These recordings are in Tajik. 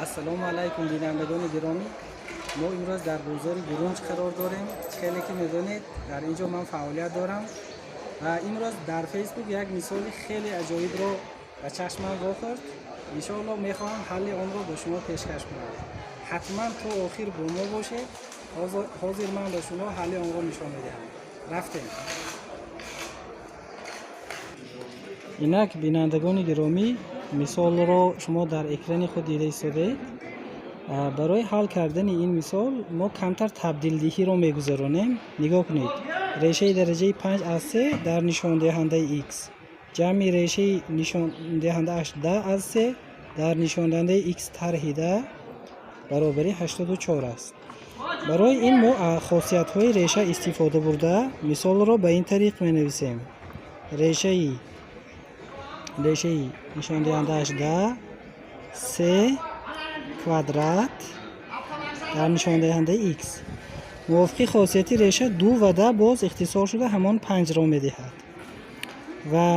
Ассалому алайкум, бинандагони гиромӣ. Мо имрӯз дар бозори Гурунҷ қарор дорем. Хеле ки медонед, дар ин ҷо ман фаъолият дорам ва имрӯз дар Фейсбук як мисоли хеле аҷоибро ба чашмам вохӯрд. Иншоалло, мехоҳам ҳалли онро ба шумо пешкаш кунам. Ҳатман то охир бо мо бошед. Ҳозир ман ба шумо ҳалли онро нишон медиҳам. Рафтем. Инак, бинандагони гиромӣ, мисолро шумо дар экрани худ дида истодаед. Барои ҳал кардани ин мисол мо камтар табдилдиҳиро мегузаронем. Нигоҳ кунед: решаи дараҷаи 5 аз 3 дар нишондиҳандаи x ҷамъи решаи нишондиҳандааш 10 аз 3 дар нишондиҳандаи x тарҳи 10 баробари 84 аст. Барои ин мо хосиятҳои реша истифода бурда, мисолро ба ин тариқ менависем: решаи нишондиҳандааш 10 се квадрат дар нишондиҳандаи x. Мувофиқи хосияти реша, ду ва 10 боз ихтисор шуда ҳамон панҷро медиҳад ва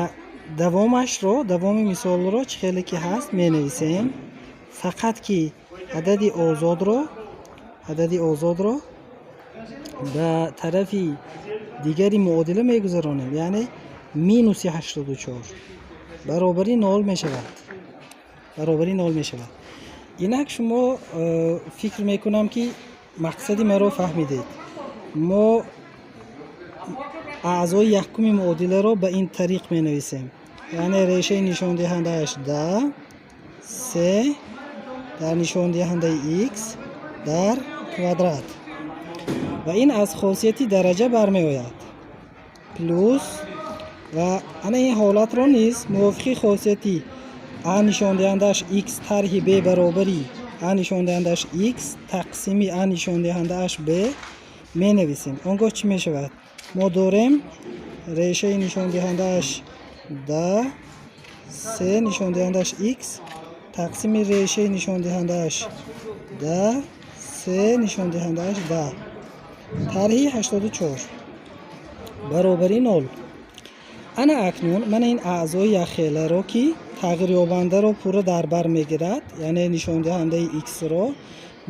давомашро, давоми мисолро чӣ хеле ки ҳаст менависем, фақат ки адади озодро ба тарафи дигари муодила мегузаронем, яъне минуси 84 баробари нол мешавад, баробари нол мешавад. Инак, шумо фикр мекунам, ки мақсади маро фаҳмидед. Мо аъзои якуми муодиларо ба ин тариқ менависем, яъне решаи нишондиҳандааш 10 се дар нишондиҳандаи x дар квадрат ва ин аз хосияти дараҷа бармеояд, плюс ва ана ин ҳолатро низ мувофиқи хосияти а нишондиҳандааш x тарҳи b баробари а нишондиҳандааш x тақсими а нишондиҳандааш b менависем. Он гоҳ чӣ мешавад? Мо дорем решаи нишондиҳандааш 10 се нишондиҳандааш x тақсими решаи нишондиҳандааш 10 се нишондиҳандааш 10 тарҳи 84 баробари нол. Ана акнун мана ин аъзои якхеларо, ки тағйирёбандаро пурра дар бар мегирад, яъне нишондиҳандаи x-ро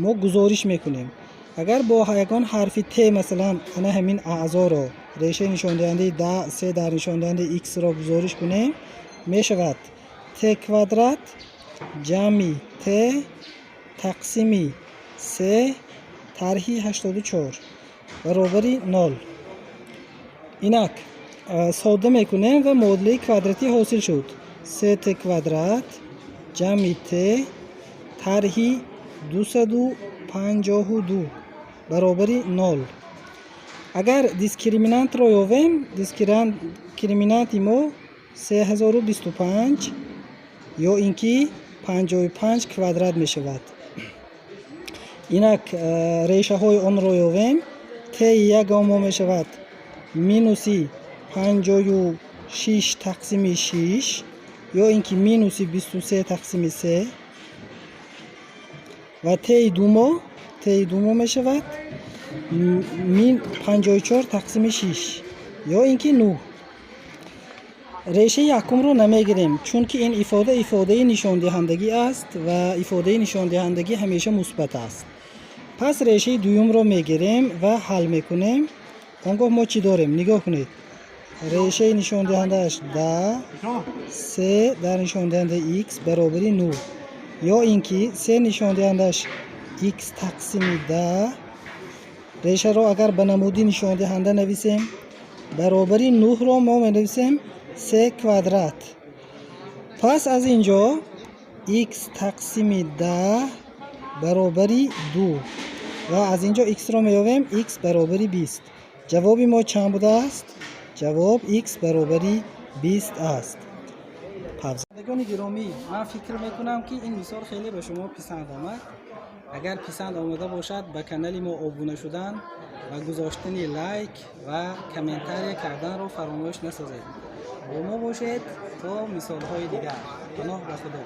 мо гузориш мекунем. Агар бо ягон ҳарфи т, масалан, ана ҳамин аъзоро, решаи нишондиҳандаи 10 се дар нишондиҳандаи x-ро гузориш кунем, мешавад т квадрат ҷамъи т тақсими се тарҳи 84 баробари нол. Инак, содда мекунем ва муодилаи квадратӣ ҳосил шуд: се т квадрат ҷамъи т тарҳи 252 баробари нол. Агар дискриминантро ёвем, дискриминанти мо 3025 ё ин ки 55 квадрат мешавад. Инак, решаҳои онро ёвем. Ти ягон мо мешавад минуси 56 тақсими 6 ё ин ки минуси 23 тақсими 3 ва ти думо мешавад 54 тақсими 6 ё ин ки 9. Решаи якумро намегирем, чунки ин ифода ифодаи нишондиҳандагӣ аст ва ифодаи нишондиҳандагӣ ҳамеша мусбат аст. Пас решаи дуюмро мегирем ва ҳал мекунем. Он гоҳ мо чӣ дорем? Нигоҳ кунед: решаи нишондиҳандааш 10 се дар нишондиҳандаи x баробари 9 ё ин ки се нишондиҳандааш x тақсими 10, решаро агар ба намуди нишондиҳанда нависем, баробари 9-ро мо менависем се квадрат. Пас аз ин ҷо x тақсими 10 баробари 2 ва аз ин ҷо x-ро меёбем: x баробари 20. Ҷавоби мо чанд будааст? Ҷавоб x баробари 20 аст. Бинандагони гиромӣ, ман фикр мекунам, ки ин мисол хеле ба шумо писанд омад. Агар писанд омада бошад, ба канали мо обуна шудан ва гузоштани лайк ва комментария карданро фаромӯш насозед. Бо мо бошед то мисолҳои дигар. Паноҳ ба Худо.